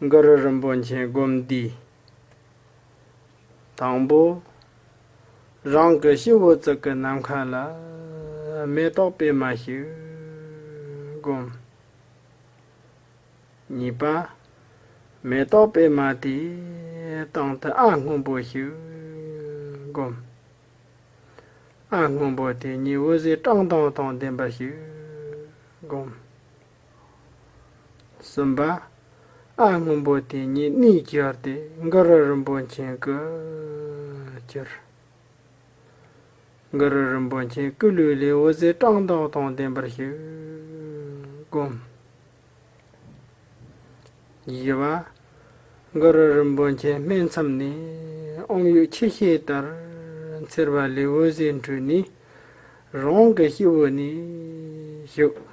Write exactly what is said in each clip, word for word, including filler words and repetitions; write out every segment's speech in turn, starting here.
གུ་རུ་རིན་པོ་ཆེ་སྒོམ་བཟླས། དང་པོ། རང་གི་སྤྱི་བོ་གཙུག་གི་ནམ་མཁའ་ལ་མེ་ཏོག་པད་མ་ཞིག་བསྒོམ། གཉིས་པ། མེ་ཏོག་པད་མ་དེའི་སྟེང་དུ་ཨ་སྔོན་པོ་ཞིག་བསྒོམ། ཨ་སྔོན་པོ་དེ་ཉིད་འོད་ཟེར་བཀྲག་མདངས་དང་ལྡན་པ་ཞིག་བསྒོམ། གསུམ་པ། ཨ་སྔོན་པོ་དེ་ཉིད་གནས་གྱུར་ཏེ་གུ་རུ་རིན་པོ་ཆེ་སྐུར་གྱུར། གུ་རུ་རིན་པོ་ཆེ་སྐུ་ལུས་ལས་འོད་ཟེར་བཀྲག་མདངས་དང་ལྡན་པ་ཞིག་བསྒོམ། བཞི་པ། གུ་རུ་རིན་པོ་ཆེ་སྨིན་མཚམས་ནས་ཨོཾ་ཡིག་ཆུ་ཤེལ་ལྟར་འཚེར་བ་ལས་འོད་ཟེར་འཕྲོས་ནས་རང་གི་སྤྱི་བོ་ནས་ཞུགས།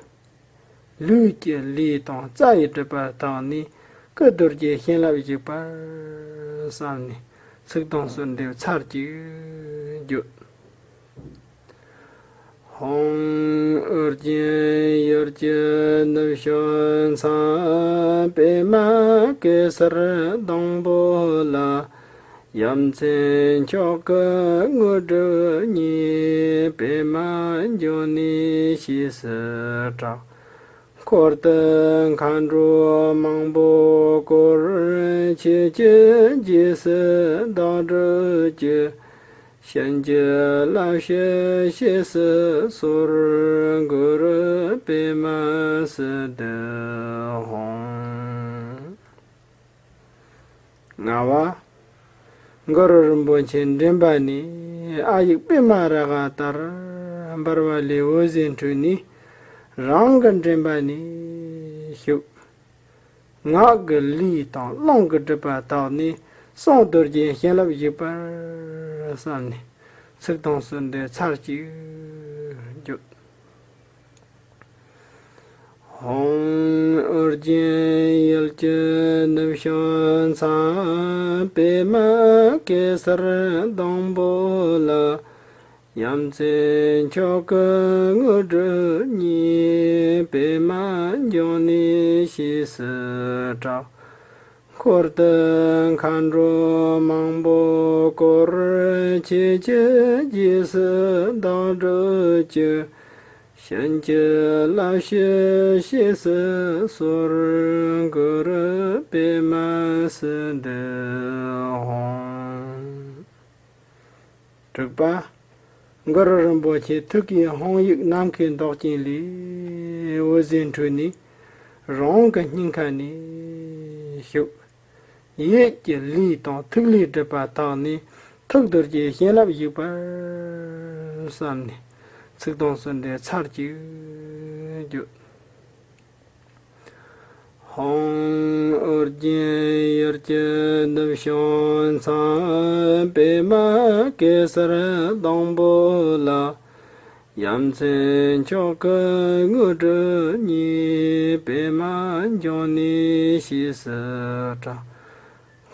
ལུས་ཀྱི་ལུས་དང་རྩ་ཡི་སྒྲིབ་པ་དག་ནས་སྐུ་རྡོ་རྗེ་བྱིན་རླབས་ཞུགས་པར་བསམས་ནས་ཚིག་དང་གསོལ་འདེབས་ཚར་གཅིག་བརྗོད། ཧཱུྃ། ཨོ་རྒྱན་ཡུལ་གྱི་ནུབ་བྱང་མཚམས། པདྨ་གེ་སར་སྡོང་པོ་ལ། ཡ་མཚན་མཆོག་གི་དངོས་གྲུབ་བརྙེས། པདྨ་འབྱུང་གནས་ཞེས་སུ་གྲགས། འཁོར་དུ་མཁའ་འགྲོ་མང་པོས་བསྐོར། ཆོས་ཀྱི་རྗེས་སུ་བདག་སྒྲུབ་ཀྱི། བྱིན་གྱིས་བརླབ་ཕྱིར་གཤེགས་སུ་གསོལ། གུ་རུ་པདྨ་སིདྡྷི་ཧཱུྃ། ལྔ་པ། གུ་རུ་རིན་པོ་ཆེ་མགྲིན་པ་ནས་ཨ་ཡིག་པདྨ་རཱ་ག་ལྟར་འབར་བ་ལས་འོད་ཟེར་འཕྲོས་ནས་རང་གི་མགྲིན་པ་ནས་ཞུགས། ངག་གི་ལུས་དང་རླུང་གི་སྒྲིབ་པ་དག་ནས་གསུང་རྡོ་རྗེའི་བྱིན་རླབས་ཞུགས་པར་བསམས་ནས་ཚིག་དང་གསོལ་འདེབས་ཚར་གཅིག་བརྗོད། ཧཱུྃ། ཨོ་རྒྱན་ཡུལ་གྱི་ནུབ་བྱང་མཚམས། པདྨ་གེ་སར་སྡོང་པོ་ལ། ཡ་མཚན་མཆོག་གི་དངོས་གྲུབ་བརྙེས། པདྨ་འབྱུང་གནས་ཞེས་སུ་གྲགས། འཁོར་དུ་མཁའ་འགྲོ་མང་པོས་བསྐོར། ཆོས་ཀྱི་རྗེས་སུ་བདག་སྒྲུབ་ཀྱི། བྱིན་གྱིས་བརླབ་ཕྱིར་གཤེགས་སུ་གསོལ། གུ་རུ་པདྨ་སིདྡྷི་ཧཱུྃ། དྲུག་པ། གུ་རུ་རིན་པོ་ཆེ་ཐུགས་ཀའི་ཧཱུྃ་ཡིག་ནམ་མཁའི་མདོག་ཅན་ལས་འོད་ཟེར་འཕྲོས་ནས་རང་གི་སྙིང་ཁ་ནས་ཞུགས། ཡིད་ཀྱི་ལུས་དང་ཐུགས་ལས་སྒྲིབ་པ་དག་ནས་ཐུགས་རྡོ་རྗེའི་བྱིན་རླབས་ཞུགས་པར་བསམས་ནས་ཚིག་དང་གསོལ་འདེབས་ཚར་གཅིག་བརྗོད། ཧཱུྃ། ཨོ་རྒྱན་ཡུལ་གྱི་ནུབ་བྱང་མཚམས། པདྨ་གེ་སར་སྡོང་པོ་ལ། ཡ་མཚན་མཆོག་གི་དངོས་གྲུབ་བརྙེས། པདྨ་འབྱུང་གནས་ཞེས་སུ་གྲགས།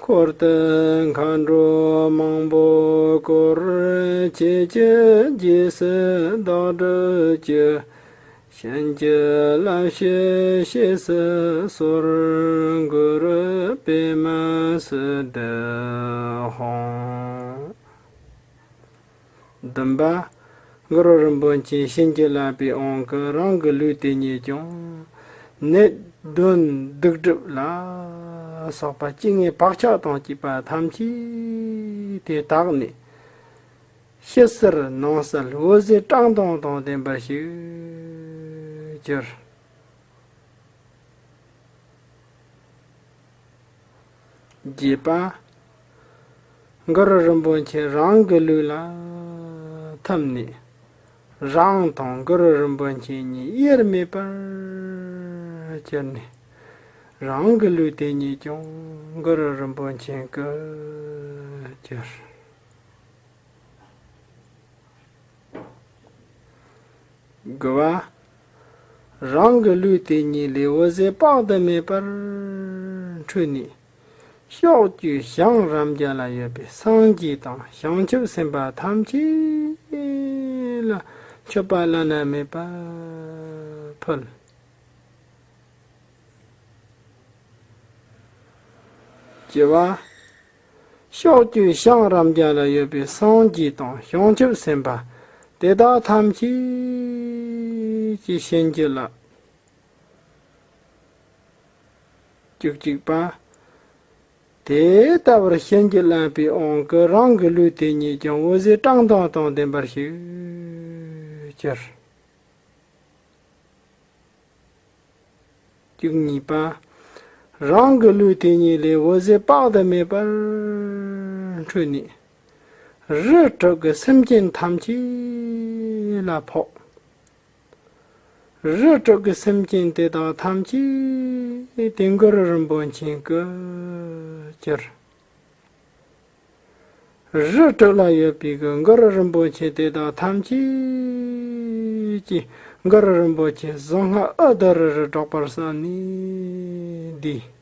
འཁོར་དུ་མཁའ་འགྲོ་མང་པོས་བསྐོར། ཆོས་ཀྱི་རྗེས་སུ་བདག་སྒྲུབ་ཀྱི། བྱིན་གྱིས་བརླབ་ཕྱིར་གཤེགས་སུ་གསོལ། གུ་རུ་པདྨ་སིདྡྷི་ཧཱུྃ། བདུན་པ། གུ་རུ་རིན་པོ་ཆེས་བྱིན་གྱིས་བརླབས་པའི་དབང་གིས་རང་གི་ལུས་དེ་ཉིད་ཀྱང་ནད་གདོན་སྡིག་སྒྲིབ་ལ་སོགས་པ་སྐྱེ་དངོས་བག་ཆགས་དང་བཅས་པ་ཐམས་ཅད་དེ་དག་ནས་ཕྱི་གསལ་ནང་གསལ་འོད་ཟེར་བཀྲག་མདངས་དང་ལྡན་པར་ཞིག་གྱུར། བརྒྱད་པ། གུ་རུ་རིན་པོ་ཆེ་རང་གི་ལུས་ལ་ཐིམ་ནས་རང་དང་གུ་རུ་རིན་པོ་ཆེ་གཉིས་དབྱེར་མེད་པར་གྱུར་ནས་རང་གི་ལུས་དེ་ཉིད་ཀྱང་གུ་རུ་རིན་པོ་ཆེ་སྐུར་གྱུར། དགུ་པ། རང་གི་ལུས་དེ་ཉིད་ལས་འོད་ཟེར་དཔག་ཏུ་མེད་པར་འཕྲོས་ནས་ཕྱོགས་བཅུའི་བྱང་རབ་འབྱམས་ལ་ཡོད་པའི་སངས་རྒྱས་དང་བྱང་ཆུབ་སེམས་དཔའ་ཐམས་ཅད་ལ་མཆོད་པ་བླ་ན་མེད་པ་ཕུལ། བཞི་པ། ཕྱོགས་བཅུའི་བྱང་རབ་འབྱམས་ལ་ཡོད་པའི་སངས་རྒྱས་དང་བྱང་ཆུབ་སེམས་དཔའ་དེ་དག་ཐམས་ཅད་ཀྱི་བྱིན་གྱིས་བརླབས། བཅུ་གཅིག་པ། དེ་ལྟ་བུར་བྱིན་གྱིས་བརླབས་པའི་དབང་གིས་རང་གི་ལུས་དེ་ཉིད་ཀྱང་འོད་ཟེར་བཀྲག་མདངས་དང་ལྡན་པར་ཤུགས་གྱུར། བཅུ་གཉིས་པ། རང་གི་ལུས་དེ་ཉིད་ལས་འོད་ཟེར་དཔག་ཏུ་མེད་པར་འཕྲོས་ནས། རིགས་དྲུག་གི་སེམས་ཅན་ཐམས་ཅད་ལ་ཕོག་རིགས་དྲུག་གི་སེམས་ཅན་དེ་དག་ཐམས་ཅད་དེ་གུ་རུ་རིན་པོ་ཆེ་གིས་གྱུར། རིགས་དྲུག་ལ་ཡོད་པའི་གི་གུ་རུ་རིན་པོ་ཆེ་དེ་དག་ཐམས་ཅད་ཀྱིས་གུ་རུ་རིན་པོ་ཆེ་གཟུངས་སྔགས་ཨུ་དུམ་ཀྲྀ་ཀྲྀ་སྒྲོག་པར་བསམས་ནས་འདི།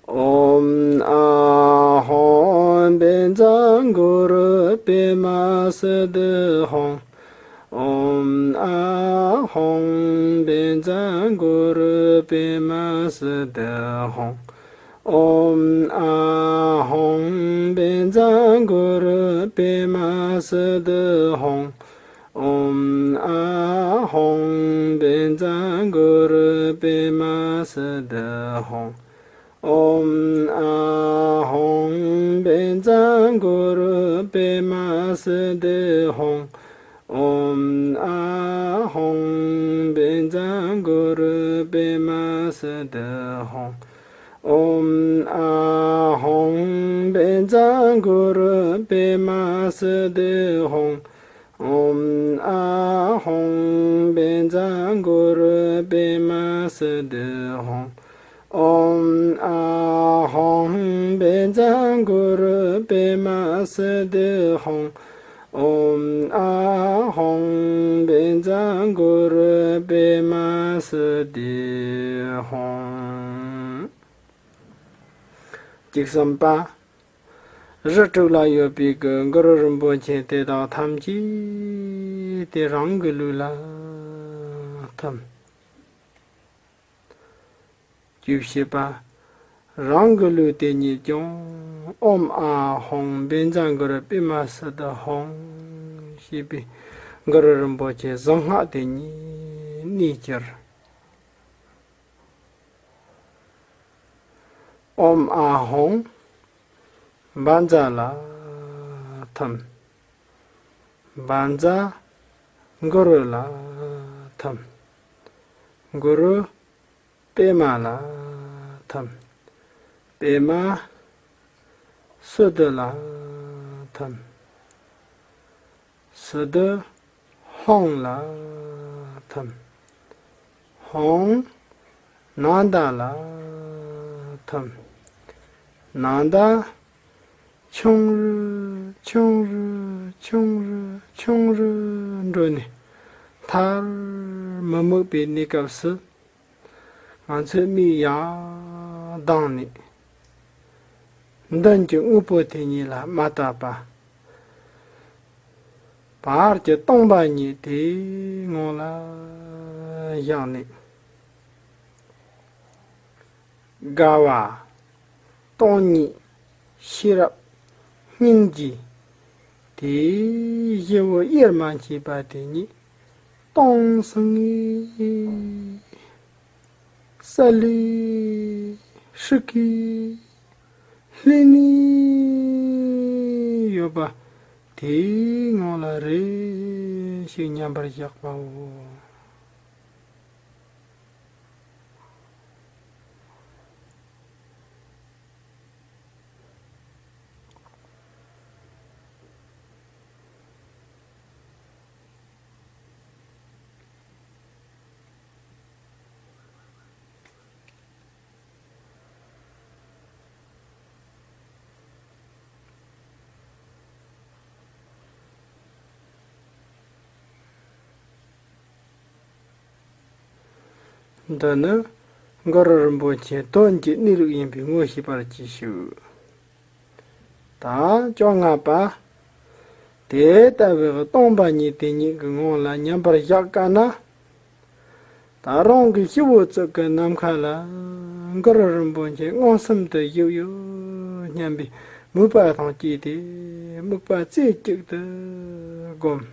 ཨོཾ་ཨཱཿཧཱུྃ་བཛྲ་གུ་རུ་པདྨ་སིདྡྷི་ཧཱུྃ། ཨོཾ་ཨཱཿཧཱུྃ་བཛྲ་གུ་རུ་པདྨ་སིདྡྷི་ཧཱུྃ། ཨོཾ་ཨཱཿཧཱུྃ་བཛྲ་གུ་རུ་པདྨ་སིདྡྷི་ཧཱུྃ། ཨོཾ་ཨཱཿཧཱུྃ་བཛྲ་གུ་རུ་པདྨ་སིདྡྷི་ཧཱུྃ། ཨོཾ་ཨཱཿཧཱུྃ་བཛྲ་གུ་རུ་པདྨ་སིདྡྷི་ཧཱུྃ། ཨོཾ་ཨཱཿཧཱུྃ་བཛྲ་གུ་རུ་པདྨ་སིདྡྷི་ཧཱུྃ། ཨོཾ་ཨཱཿཧཱུྃ་བཛྲ་གུ་རུ་པདྨ་སིདྡྷི་ཧཱུྃ། ཨོཾ་ཨཱཿཧཱུྃ་བཛྲ་གུ་རུ་པདྨ་སིདྡྷི་ཧཱུྃ། ཨོཾ་ཨཱཿཧཱུྃ་བཛྲ་གུ་རུ་པདྨ་སིདྡྷི་ཧཱུྃ། ཨོཾ་ཨཱཿཧཱུྃ་བཛྲ་གུ་རུ་པདྨ་སིདྡྷི་ཧཱུྃ། བཅུ་གསུམ་པ། རིགས་དྲུག་ལ་ཡོད་པའི་གི་གུ་རུ་རིན་པོ་ཆེ་དེ་དག་ཐམས་ཅད་དེ་རང་གི་ལུས་ལ་ཐིམ། བཅུ་བཞི་པ། རང་གི་ལུས་དེ་ཉིད་ཀྱང་ཨོཾ་ཨཱཿཧཱུྃ་བཛྲ་གུ་རུ་པདྨ་སིདྡྷི་ཧཱུྃ་ཞེས་པའི་གུ་རུ་རིན་པོ་ཆེ་གཟུངས་སྔགས་དེ་ཉིད་གནས་གྱུར། ཨོཾ་ཨཱཿཧཱུྃ་བཛྲ་ལ་ཐིམ། བཛྲ་གུ་རུ་ལ་ཐིམ། གུ་རུ་པདྨ་ལ་ཐིམ། པདྨ་སིདྡྷི་ལ་ཐིམ། སིདྡྷི་ཧཱུྃ་ལ་ཐིམ། ཧཱུྃ་ནཱ་ད་ལ་ཐིམ། ནཱ་ད་ཆུང་རུ་ཆུང་རུ་ཆུང་རུ་ཆུང་རུ་འགྲོ་ནས་མཐར་མི་རྨུགས་པའི་གནས་སྐབས་སུ། ང་ཚོས་མིག་ཡར་གདངས་ནས། མདུན་གྱི་དངོས་པོ་དེ་ཉིད་ལ་མ་བལྟས་པ། བར་གྱི་སྟོང་པ་ཉིད་དེའི་ངང་ལ་བཞག་ནས། དགའ་བ། སྟོང་ཉིད། ཤེས་རབ། སྙིང་རྗེ། དེའི་སྤྱི་བོ་དབྱེར་མ་མཆིས་པ་དེ་ཉིད་སྟོང་སང་ངེ་ས་ལས་ཧྲིག་གེ་ལྷོད་ནས་ཡོད་པ་དེའི་ངང་ལ་རེ་ཞིག་མཉམ་པར་བཞག་པའོ། འདི་ནི་གུ་རུ་རིན་པོ་ཆེ་དོན་གྱི་གནས་ལུགས་ཡིན་པའི་ངོ་ཤེས་པར་གྱིས་ཤིག། ད་བཅོ་ལྔ་པ། དེ་ལྟ་བུའི་སྟོང་པ་ཉིད་དེ་ཉིད་ཀྱི་ངང་ལ་མཉམ་པར་བཞག་དཀའ་ན། ད་རང་གི་སྤྱི་བོ་གཙུག་གི་ནམ་མཁའ་ལ། གུ་རུ་རིན་པོ་ཆེ་མངོན་སུམ་དུ་བཞུགས་ཡོད་སྙམ་པའི་མོས་པ་དང་བཅས་ཏེ་སྨུག་པ་རྩེ་གཅིག་ཏུ་བསྒོམ།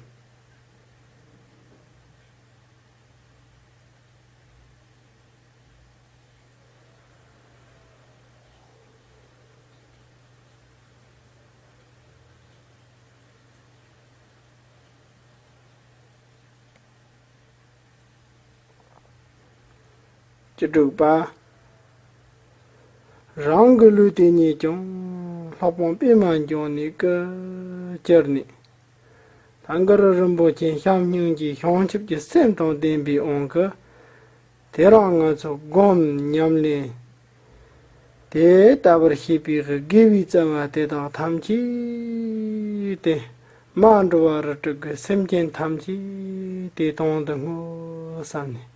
བཅུ་དྲུག་པ། རང་གི་ལུས་དེ་ཉིད་ཀྱང་ལྷག་པའི་པདྨ་འབྱུང་གནས་ཀྱིས་གྱུར་ནས། ད་གུ་རུ་རིན་པོ་ཆེ་བྱམས་སྙིང་རྗེ་བྱང་ཆུབ་ཀྱི་སེམས་དང་ལྡན་པའི་དབང་གིས། དེ་རིང་ང་ཚོ་སྒོམ་ཉམས་ལེན་དེ་ལྟ་བུར་བྱེད་པའི་དགེ་བའི་རྩ་བ་དེ་དག་ཐམས་ཅད་དེ་མ་འགྲོ་བ་རིགས་དྲུག་གི་སེམས་ཅན་ཐམས་ཅད་དེ་དོན་དུ་བསྔོ་བསམ་ནས།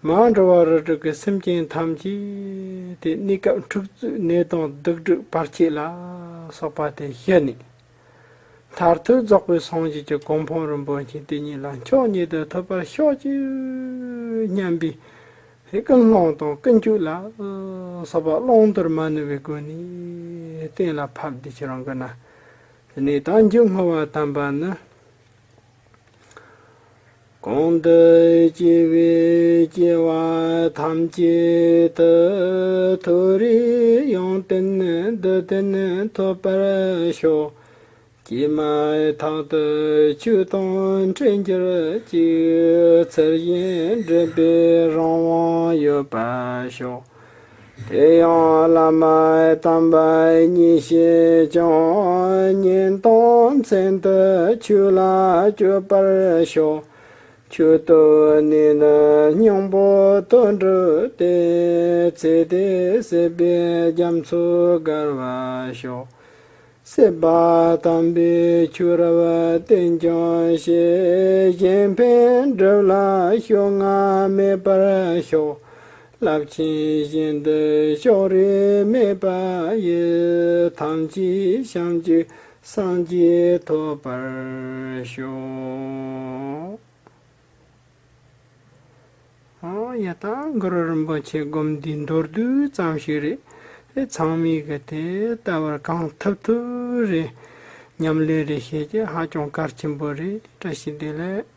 མ་འགྲོ་བ་རིགས་དྲུག་གི་སེམས་ཅན་ཐམས་ཅད་དེ་གནས་སྐབས་འཁྲུག་རྩོད་ནད་དང་སྡིག་སྒྲིབ་བར་ཆད་ལ་སོགས་པ་དེ་ཞི་ནས། མཐར་ཐུག་རྫོགས་པའི་སངས་རྒྱས་ཀྱི་གོ་འཕང་རིན་པོ་ཆེ་དེ་ཉིད་ལ་མཆོག་ཉིད་དུ་ཐོབ་པར་ཤོག་ཅིག་སྙམ་པའི་ཀུན་སློང་དང་ཀུན་སྤྱོད་ལ་སོགས་པ་བླང་དོར་མ་ནུབ་པའི་སྒོ་ནས་གཏན་ལ་ཕབ་སྟེ་ཁྱེད་རང་གི་ན། དེ་ནས་ད་མཇུག་བསྔོ་བ་དམ་པ་ནི། གོང་དུ་སྐྱེ་བའི་སྐྱེ་བ་ཐམས་ཅད་དུ་མཐོ་རིས་ཡོན་ཏན་འདི་ལྡན་ཐོབ་པར་ཤོག། སྐྱེས་མ་ཐག་ཏུ་ཆོས་དང་འཕྲད་གྱུར་ཅིག། ཚུལ་བཞིན་སྒྲུབ་པའི་རང་དབང་ཡོད་པར་ཤོག། དེ་ཡང་བླ་མ་དམ་པ་ཉིད་བཞིན་ཀྱང་ཉིན་དང་མཚན་དུ་ཆོས་ལ་སྤྱོད་པར་ཤོག། མཆོད་བསྟོད་ནས་ནི་སྙིང་པོ་དོན་གྲུབ་སྟེ། ཚེ་འདི་སྲིད་པའི་རྒྱ་མཚོ་བརྒལ་བར་ཤོག། སྲིད་པ་དམ་པའི་ཆོས་རབ་བསྟན་ཀྱང་ཞེས། གཞན་ཕན་སྒྲུབ་ལ་ཕྱོགས་སྔ་མེད་པར་ཤོག། རླབས་ཆེན་བཞིན་དུ་ཕྱོགས་རིས་མེད་པ་ཡི། ཐམས་ཅད་བྱམས་བརྩེའི་སངས་རྒྱས་ཐོབ་པར་ཤོག། ཨོ་ཡ། ད་གུ་རུ་རིན་པོ་ཆེ་སྒོམ་འདི་མདོར་བསྡུས་ཙམ་ཞིག་རེད། དེ་ཚང་མས་གི་དེ་ལྟ་བུར་གང་ཐུབ་ཐུབ་རེ་ཉམས་ལེན་རེ་བྱེད་ཀྱི་ཧ་ཅང་གལ་ཆེན་པོ་རེད། བཀྲ་ཤིས་བདེ་ལེགས།